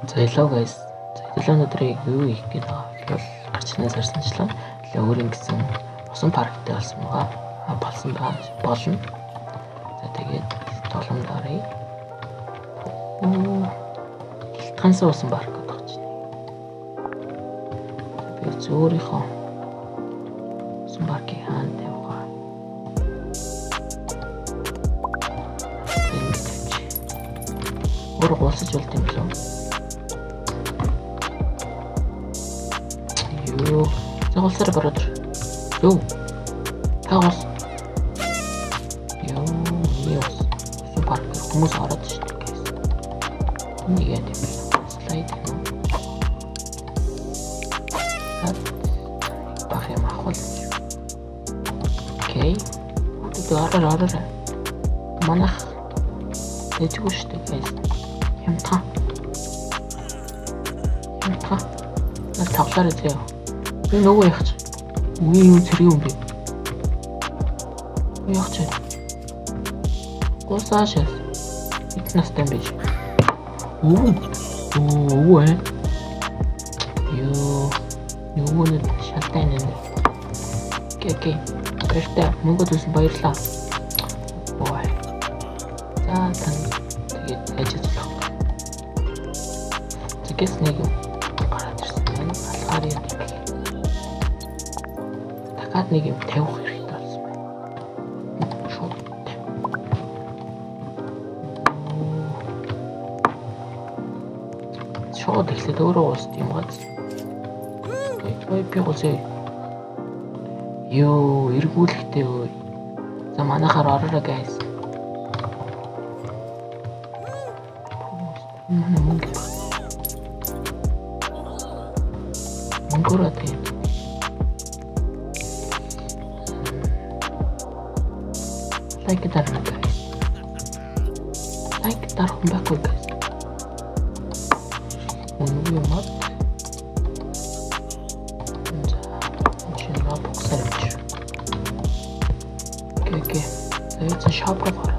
За hello guys. За hello өнөөдрийг юу хийх гээд байгаа вэ гэвэл гарчнаа сарсанчлаа. Хэлээ өөр ингэсэн усан парктай болсон байгаа. А болсон байгаа болно. За тэгээд тоглоомд оръё. Хилтгансан усан парк гэдэг чинь. Би зөөрийнхөө усан паркийг хаана тавих вэ? Ингэж тавьчих. Өөр гулсаж болд юм болов? Юу? За гулсаар brother. Юу? Та гулс. Юу? Миний ус. Усан парк хүмүүс ороод шүү дээ. Энийг яа гэв? Слайд юм уу? Бах юм авах. Окей. Хүүхдүүд ороор ороор. Манайх дэжгүй шүү дээ guys. Хямдхан. Хямдхан. Наа тоглоорой заяа. Би нөгөө яах чи? Үгүй юу цэрэг юм бэ? Яах чи? Гусааш. Эд настай юм биш. Өвөө. Өвөө ээ. Йоо. Нөгөө нэг шалтай нэ. Окей, окей. Баяртай. Мөнгө төлсөн баярлаа. Ой. За тань тэгээд ажил болох. Тэгээс нэг юм гараад ирсэн байна. Алхаар яа гэвэл дахиад нэг юм тавих хэрэгтэй болсон байна. Шууд тавь. Шууд эхлээд өөрөө уус юм гац. Ой би госё. Йоо, эргүүлэхтэй өө. За манайхаар ороорой guys. Манай мөнгө баг. Мөнгөөрөө тэгээд лайк дарна guys. Лайк дарах юм байхгүй guys. Үнэгүй юм аа. За, энэ Roblox-аар явчих. Окей, окей. За, энэ shop руу гараа.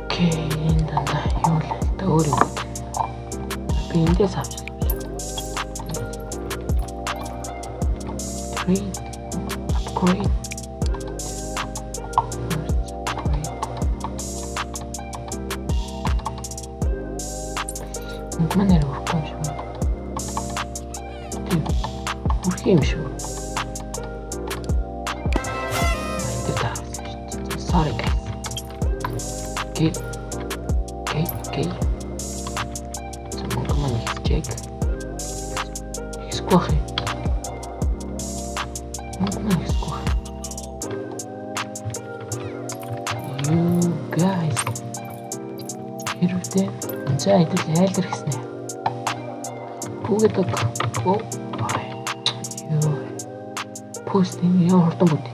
Окей, энэ дандаа юу л та өөр юм. Би эндээс авч trade upgrade мөнгө маань арай өрөхгүй юм шиг байна. Тийм. Өрөх юм шүү. Энд таарсан шүү дээ. Sorry guys. Okay. Okay, okay. За мөнгө маань ихсчээг. Ихсэхгүй байх юм. Мөнгө маань ихсэхгүй байх. You guys. Хэрвээ за хэдүүл айлэр гэснэ. Пүгэдэг. Оо. Йоо. Пост энэ яа хурдан бүт.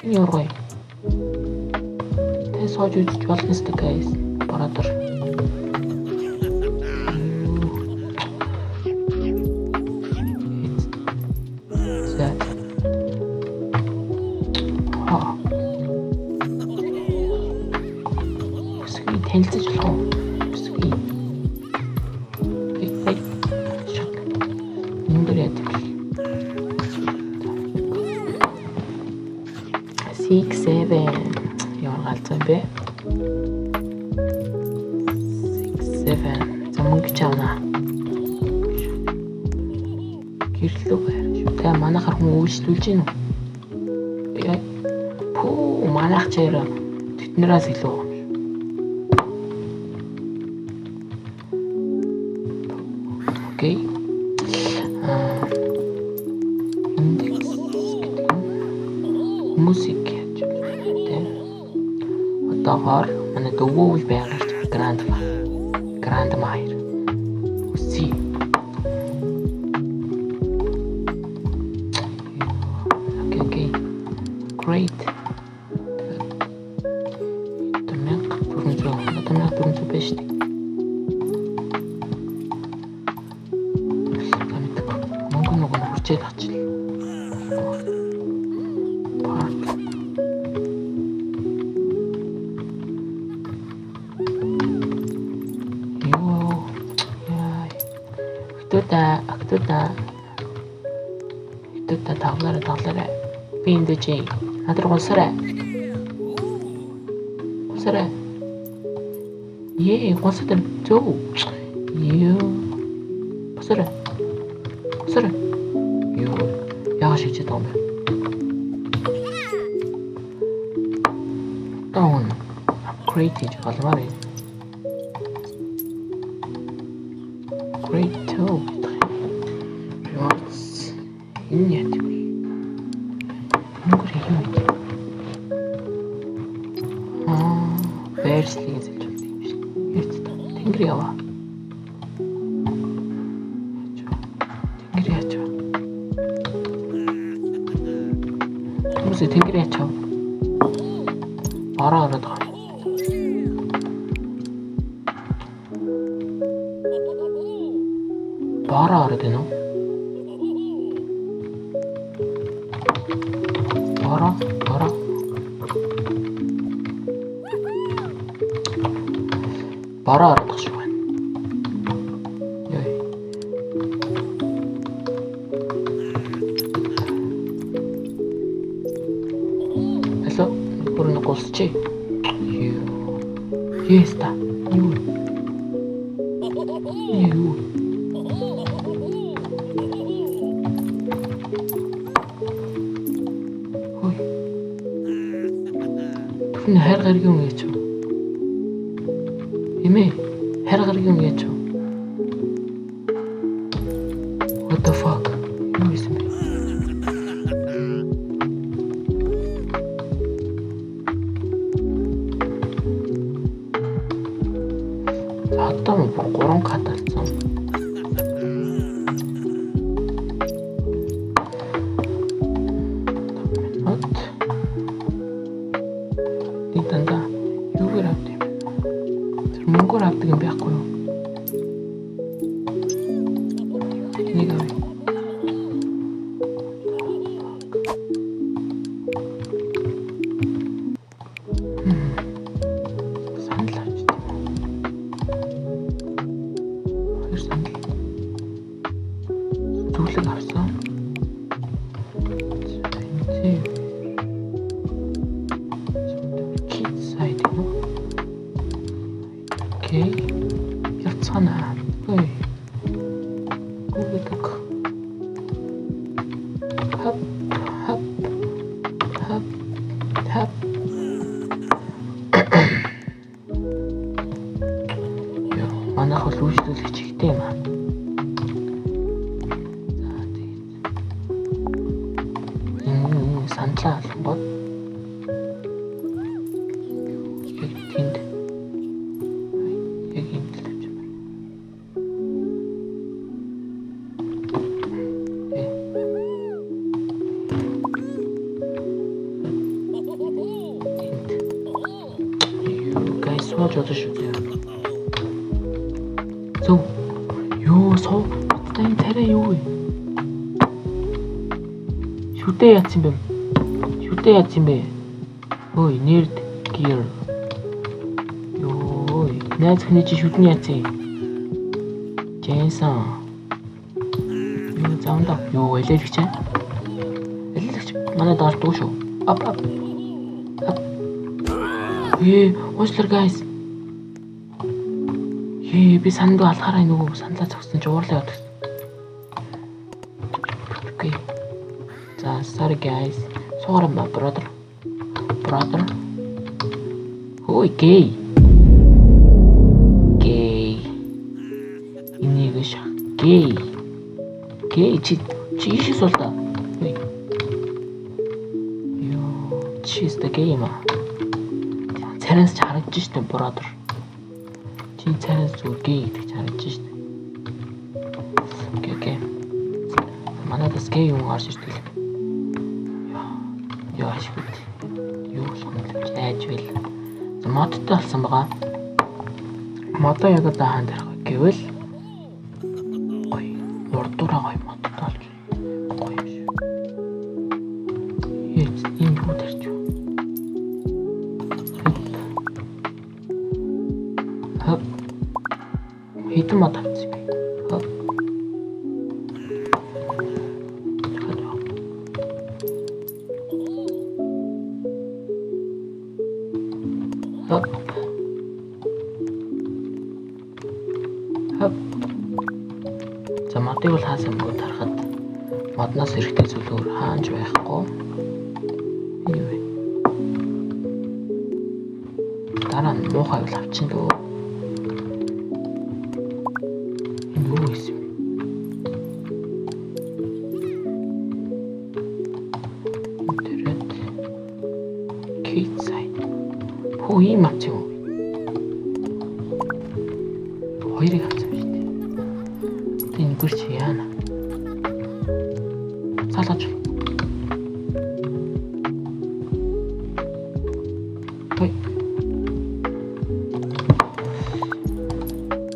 Энэ ямар гоё. Тэ сууж үзэж болно сте guys. Brother. За. Аа. Бүсгүй танилцаж болох уу? Бүсгүй. Эй. Шок. Өндөр яадаг. 6 7 ямар галзуу юм бэ? 6 7 за мөнгө чавна. Гэрлүү байр шүү. Тэ манайхаар хүн үйлчлүүлж гин үү? Яа. Пүү манайх чаар тэднээс илүү юм шүү. Окей. Аа индекс гэдэг нь хүмүүсийг яаж тэ. Одоогоор манай дөвөөл байгарч Grand Grandmayer. Үсий. Окей, окей. Great. Одоо 1400, одоо 1400 байж шүү дээ. За мэдгүй. Мөнгө нөгөө нь хүрчээд авчил. Парк. Охтуудаа, охтуудаа. Охтуудаа тоглоорой, тоглоорой. Би энд дэж. Над руу гулсарай. Гулсарай. Ее, гулсаад зөв. Юу. Босорой. Босорой. Юу. Яагаад шийдээд байгаа юм бэ? Down. Upgrade хийж болмоор юм. Upgrade to гэдэг юм. Rewards. Энэ яа гэв? Мөнгөөр юу вэ? Аа, байршлыг зэлж болдог юм шиг. Ярьц та. Тэнгэр яваа. Тэнгэр яач вэ? Хүмүүсээ тэнгэр яач вэ? Бороо ороод байгаа. Бороо ороод байна уу? Бороо, бороо. Бороо ороод байгаа шүү байна. Йой. Алло, бүр нэг гулсчи. Юу. Yes та. Юу. Юу. Хөөе. Түвшин хайр гаргийн юм яач вэ? Эмээ, хайр гаргийн юм яач вэ? What the fuck? Юу юм бэ? За одоо бүр 3 кат болсон. Минут. Нэг дандаа юугаар авд юм бэ? Тэр мөнгөөр авдаг юм байхгүй юу? Энийг авъя. Сандал авч тийм үү? Хоёр сандал. Зүглэг авсан. За, Kit side юм уу? Окей. Явцгаана. Ой. Гүгэдэг. Хап хап хап хап. Йоо, манайх бол үйлчлүүлэгч ихтэй юм аа. За тэгээд энэ сандлаа олонгууд яг тэнд яг энд л тавьчих юм байна. Тэ. Тэнд. Юу guys сууж болно шүү дээ. Зөв. Юу суу. Одоо энэ тариа юу вэ? Шүдэ яатсан бэ? Шүдэ яатсан бэ? Ой, nerd gear. Йоо, найз хүний чи шүдэн яатсан? Джейсон. Юу замдаа. Юу алиалагч аа? Алиалагч манай даалдгүй шүү. Ап ап. Ап. Ээ, уучлаар guys. Ээ, би сандаа алхаараа нөгөө сандлаа зогссон чи уурлаа яваад. Окей. За, sorry guys. Суугараа my brother. Brother. Хөөе, gay. Gay. Энийг шах. Gay. Gay чи чи ийшээ сул та. Хөөе. Йоо, чи өстой gay юм аа. Царайнаас ч харагдаж штэ brother. Чи царайнаас зүгээр gay гэдэг чи харагдаж штэ. Окей, окей. Манайд бас gay юм гарч ирдэг л. Йоо, ашгүй. Юу болох юм бэ? Айж байл. За модтой болсон байгаа. Модоо яг одоо хаан тарих вэ гэвэл гоё. Урдуураа гоё модтой болж гоё юм шиг. Яа, энэ юу тарч вэ? Хоп. Хэдэн мод авчихсан бэ? Хоп. Хоп. Хоп. За, модыг бол хаасангүй тарахад модноос хэрэгтэй зүйл өөр хаанч байхгүй. Энэ юу вэ? Дараа нь муухай бол авчин дөө. Энэ юу байсан юм? Интернет. Kate site. Хөө, ийм авчих юм уу? Хоёрыг авсан шүү дээ. Одоо энэ гэр чи яана? Салгаж. Ой.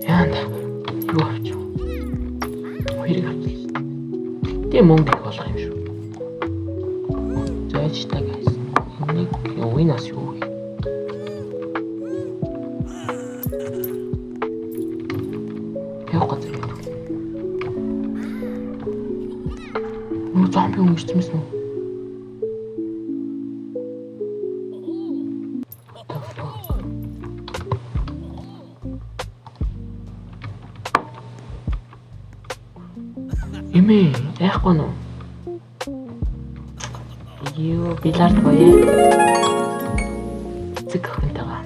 Яана? Юу авчих вэ? Хоёрыг авчихсан шүү дээ. Тэгээ мөнгө их болох юм шүү. За, ээж та, guys. Энийг юу, энэ бас юу вэ? Явах газар гэдэг. Нөө, зомби хүн ирсэн мэс үү? What the fuck? Эмээ, яахгүй нү? Юу, бильярд гоё. Цэцэг охинтойгоо.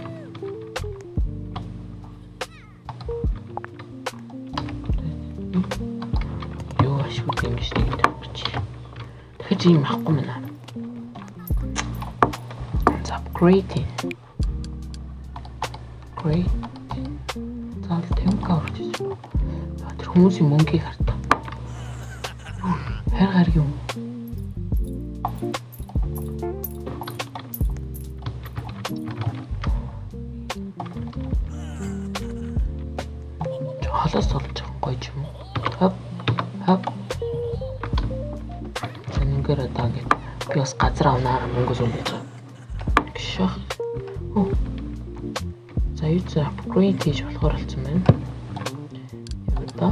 Юу ашгүй ингэж нэг тавьчих. Дахиж ийм авахгүй мэнэ. За, upgrade. Great. За, 50K орж ирсэн. За, тэр хүмүүсийн мөнгийг хартаа. Юу, хайр гариг юм. Чи холоос олж байгаа гоё ч юм уу. Хоп. Хоп. За, нэгээр одоо ингэ би бас газар авнаа, мөнгө суулгаж байгаа. Гшах. Оо. За, юу за, upgrade хийж болохоор болсон байна. Яг одоо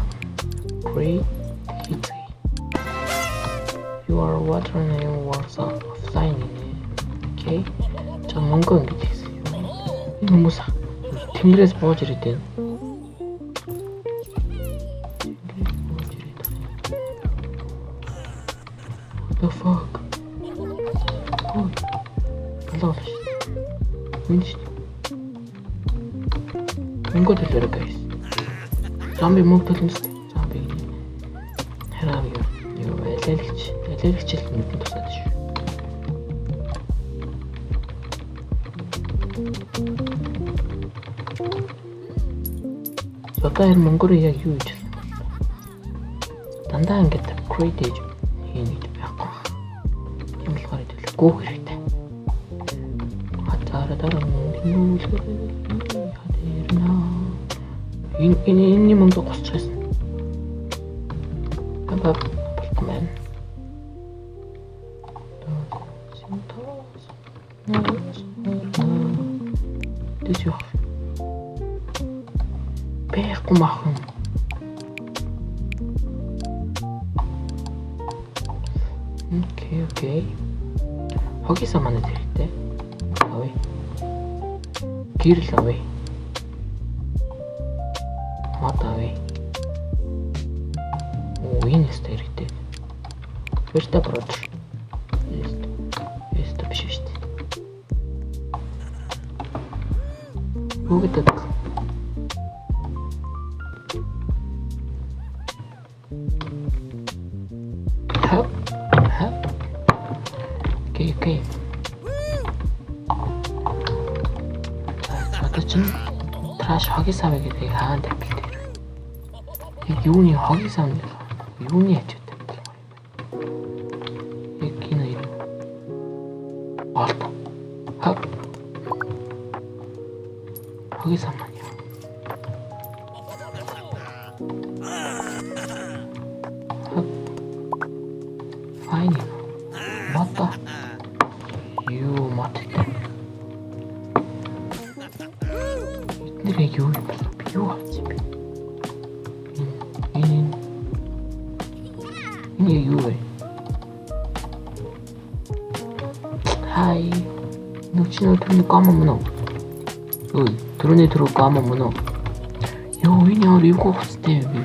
upgrade хийцгээе. You are water and works offline гинэ. Okay. За, мөнгө ингэж хийсэн юм. Энэ хүмүүс тэнгэрээс бууж ирээд байна. Тэнгэрээс бууж ирээд байна. What the fuck? Ой. Болоо шүү. Энэ шүү. Мөнгө төлөөрэй, guys. Зомби мөнгө төлнө шүү. Зомби гинэ. Хараа юу? Юу, алиалагч, алиалагч л нүдэн тусаад шүү. Одоо энэ мөнгөөр яг юу хийж байна? Дандаа ингэж upgrade хийж хийнэ гэж байхгүй. Тийм болохоор хэдүүлээ гүүх хэрэгтэй. Хатаараа дараа тэмүүлгээр. Энэ энэний мөнгө госчих байсан. Аба, болохгүй байна. Тэс юу? Байхгүй махан. Okay. Хогийн сан манад хэрэгтэй. Авъя. Гэрэл авъя. Мод авъя. Оо, энэ өстой хэрэгтэй. Берта brother. Өстой биш шүү дээ. Бүгд. Хоп. Хоп. Okay. За, одоо чинь trash хогийн сав гэдгийг хаана тавьбал тэр. Яг юуны хогийн сав нь юуны ачаад тавьбал гоё юм бэ? Яг энэ хоёр. Олд. Хоп. Хогийн сав маань яа. Хоп. Fine. Мото. Юу, моттой. Эднэр яг юу юм бэ? Би юу авсан юм бэ? Энэ энэ энэ яг юу вэ? Хай. Нүч нөө түүний гом юм уу? Ой, түрүүний түрүү гомо мөн үү? Йоо, энэ ямар эвгүй хувцастай юм бэ?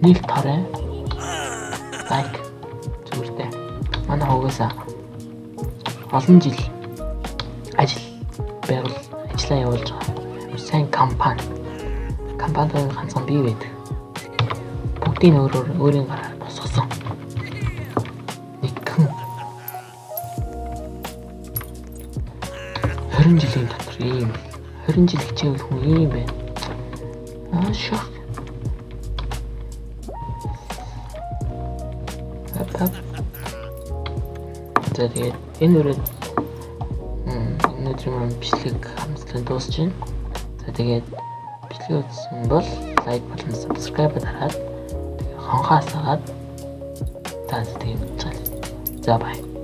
Нийл тарай. Like зүгээртэй. Манай хогоосаа олон жил ажил байгуул ажиллаа явуулж байгаа. Сайн компани. Компанид ганцхан бий байдаг. Бүгдийг нь өөрөөр өөрийн гараар босгосон. Нэгхэн 20 жилийн дотор ийм 20 жил хичээвэл хүн ийм байна. Аа шок. Ап. За, тэгээд энэ үрээд өнөөдрийн маань бичлэг хамтлан дуусч байна. За, тэгээд бичлэг үзсэн бол like болон subscribe дараад, тэгээд хонхоо асаагаад, за, тэгээд за, bye.